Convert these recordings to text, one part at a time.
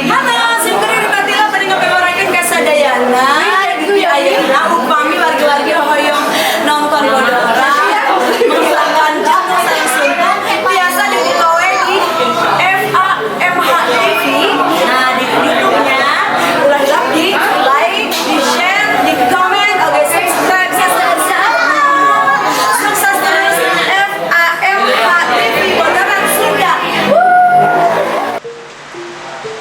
Halo, simkuring Batila bade ngapewarkeun ka sadayana. Di ayeuna upami wargi-wargi hoyong nonton bodoran menghilangkan jenuh sareng suntuk biasa dibuka we di FAMH TV. Nah, di YouTube-nya ulah hilap di like, di share, di komen, oke, subscribe, subscribe. Sukses terus FAMH TV Bodoran Sunda.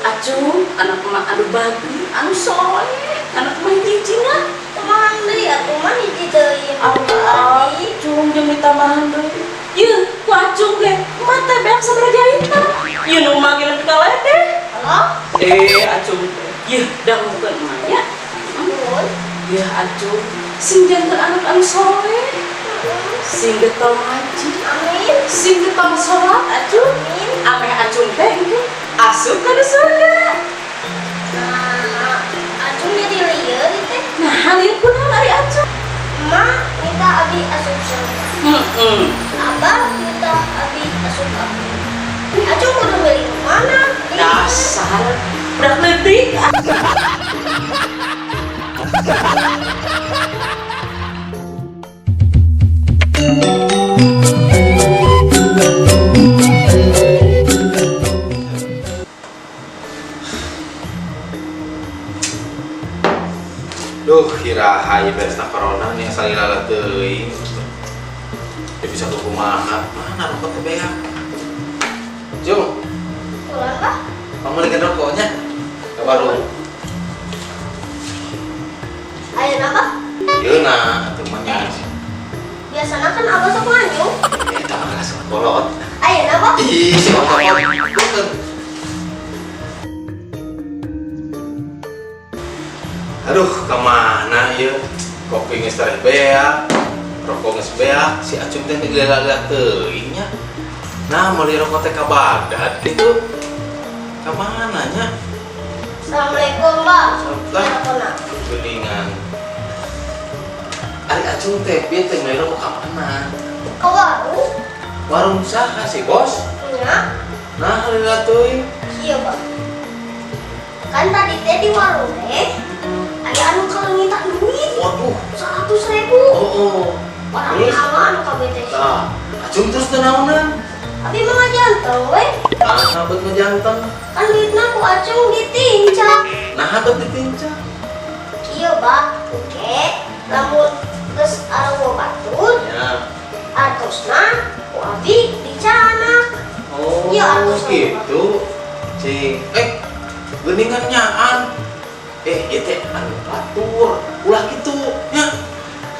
Acung, anak emak anu bagus, anu soleh, anak emak hiji-hijina. Kumaha deui atuh mah hiji deui. Acung jeung ditambahan deui. Yeuh, ku acung ge, emak teh beak sabaraha jahitan. Yeuh nu emak ge lebih kaledeh. Halo? Eh, acung teh. Yeuh, dangukeun emak nya. Nuhun. Yeuh, acung, sing janten anak anu soleh. Sing getol ngaji, Amin. Sing getol sholat, acung. Amin. Ameh acung teh engke asup ka surga. Nah, acung jadi lieur teh. Nah, lieur kunaon ari acung? Emak minta abi asup surga. Heeh. Abah minta abi asup abi. Acung kudu milih mana? Dasar budak leutik. Duh, iraha ieu beresna corona nih asal lila teuing. Teu bisa kumaha. Mana rokok teh beak? Jung, Pulang bah. Kamu belikan rokoknya? Ke warung. Ayo apa? Yeuna atuh mah nya. Biasanya kan abah sok nganjuk. Eta mah kelas kolot. Ayo apa? Ih, si kolot. Bukan. Aduh, kemana ya? Kopi geus tereh beak, rokok geus beak, si Acung teh lila-lila teuing nya. Nah, meuli rokok teh ka Bagdad gitu. Ka mana nya? Assalamualaikum, Mbak. Lah. Telepon. Geuningan. Ari Acung teh pieu teh meuli rokok ka mana? Ke warung? Warung saha sih, Bos? Nya. Nah, lila teuing. Iya, Bang. Kan tadi teh di warung teh ada anu kaleungitan duit Waduh. 100.000. Oh, oh. Orang Terus? ama anu kabeh teh. Nah, Acung terus teu naonan? Abi mah ngajanteng we. Nah, bet ngejanteng. Kan duitna ku Acung ditincak. Nah, bet ditincak. Kieu, Bah. Oke, lamun geus areueuh batur, Ya. artosna ku abi dicanak. Oh, Iya, artos gitu. Cing. Eh, geuningan nyaan. Eh, ieu teh anu batur. Ulah kitu, nya.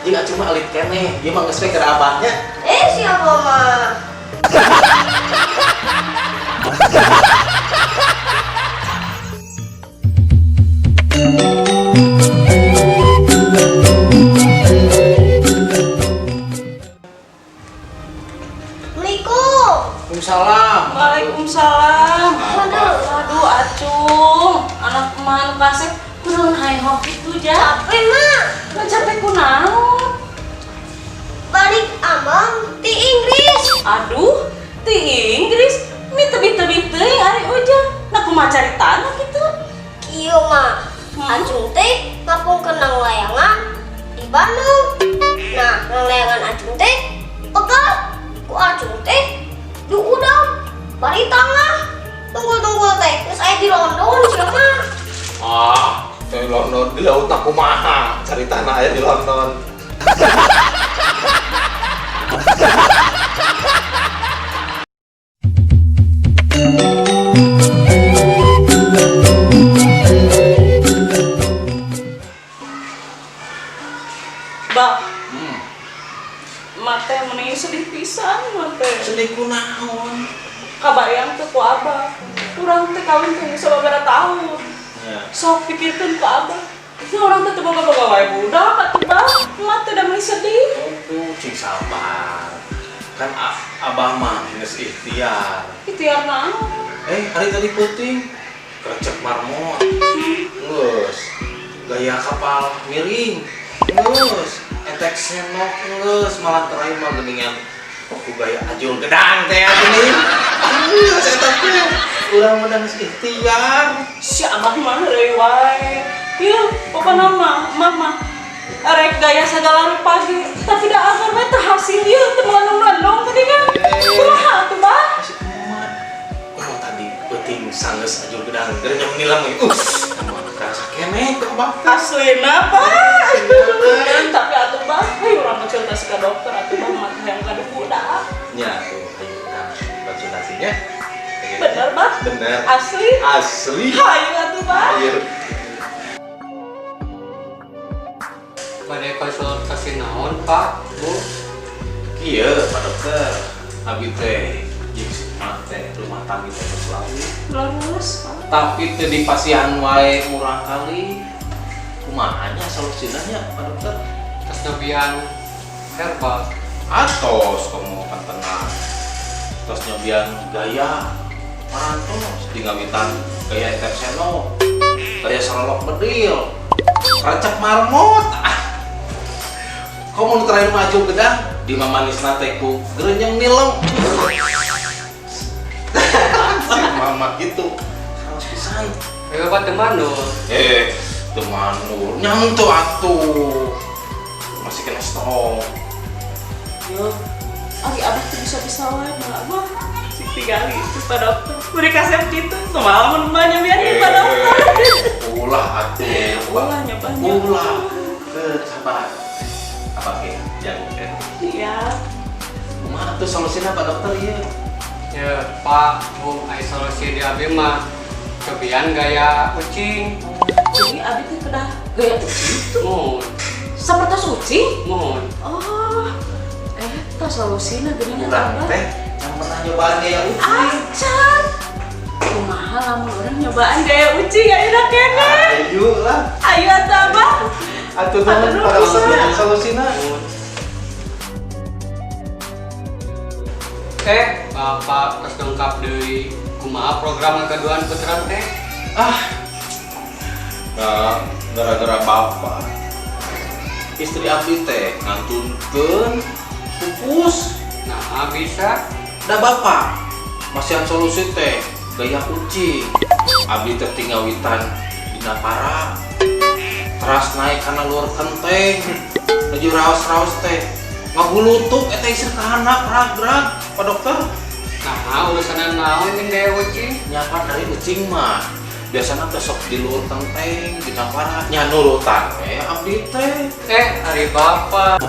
Jeung Acung mah alit keneh. Ieu mah geus we keur abahnya. Eh, siapa mah? Assalamualaikum. Waalaikumsalam. Waalaikumsalam. Waduh. Aduh, Acung, anak emak anu kasep kunaon hae kitu ja? Capek, Mak. Lah capek kunaon? Balik amang ti Inggris. Aduh, ti Inggris mi tebi-tebi teuing ari ujang. Nah kumaha caritana kitu? Kieu mah. Acung teh ngapung kenang layangan di Bandung. Nah, nang layangan Acung teh pegal ku Acung teh diudang bari tangah tunggul-tunggul teh geus aya di London sia mah. Ah, di London di laut aku kumaha? Cari tanah aya di London. Ba, mate meni sedih pisan mate. Sedih kunaon? Kabayang teh ku abah. Urang teh kawin teh geus sababaraha tahun. Ya. Sok pikirkeun ku abah. Nah, urang teh teu boga-boga wae budak atuh, Bah. Mate da meuni sedih. Tuh, cing sabar. Kan abah mah geus ikhtiar. Ikhtiar naon? Eh, hari tadi peuting krecek marmot. Geus. Gaya kapal miring. Geus. Entek senok geus malah terakhir mah geuningan ku gaya Ajul Gedang teh geuning. Geus eta teh urang menang ikhtiar. Si abah mah heureuy wae. Yeuh, pokona mah mama arek gaya segala rupa ge, tapi da agar we teu hasil ieu teu melenung-melenung geuningan. Kumaha atuh, Bah? Masih kumat. Kumaha tadi peuting sanggeus Ajul Gedang gerenyem nilam we. Tambah kerasa keneh ku abah teh. Aslina, Pak. Tapi atuh, Bah, hayu urang konsultasi ka dokter atuh, Bah, mah hayang ka budak. Nya tuh, ayo urang konsultasinya. Bener, Bah? Bener. Asli? Asli. Hayu atuh, Bah. Ayo. Bade konsultasi naon, Pak, Bu? Iya, Pak Dokter. Abi teh jeung si emak teh rumah tangga teh geus lalu. Lurus, Pak. Tapi teu dipasihan wae murah kali. Kumaha nya solusina nya, Pak Dokter? Tos nyobian herbal. Atos komo tengah. Tos nyobian gaya parantos di ngawitan gaya etep seno. Gaya sarolok bedil. Rancak marmot. Ah. Komo nu terakhir maju gedang di mamanisna teh ku gerenyeng nilem. Si mama gitu. Salah pisan. Eh, Bapak teu manul. Eh, teu manul. Nyantu atuh. Masih kena stroke. Yo, ari abah tuh bisa-bisa wae malah abah. Cik tigali itu Pak Dokter. Beri kasep gitu, semalam mun nyobian di Pak Dokter. Ulah atuh. Ulah nyobanya. Ulah. Ke sabar. Apa ke? Jago kan. Iya. Kumaha tuh solusina Pak Dokter ieu? Ya, Pak, Bu, ai solusi di abi mah cobian gaya ucing. Jadi abi teh kedah gaya ucing. Mohon, Sapertos ucing? mohon. Oh, eta solusina geuningan Urang abah. teh yang pernah nyobaan gaya ucing. Acan. Kumaha lamun urang nyobaan gaya ucing ayeuna keneh. Ayo lah. Ayo atuh abah. Atuh Atuh nuhun Pak nuhun Dokter pisan. solusina. Eh, Bapak tos dongkap deui. Kumaha program keduaan putra teh? Ah. Nah, gara-gara bapak istri abdi teh ngantunkeun pupus. Nah, bisa. Da bapak masihan solusi teh gaya ucing. Abdi teh tinggawitan dina para. Teras naik kana luar kenteng. Nuju raos-raos teh ngagulutuk eta istri ka handap rag-rag Pak Dokter. Nah, urusan naon jeung gaya ucing? Nyapa dari ucing mah biasanya teh sok di luar kenteng dina para nya nurutan we abdi teh. Eh, ari Bapak.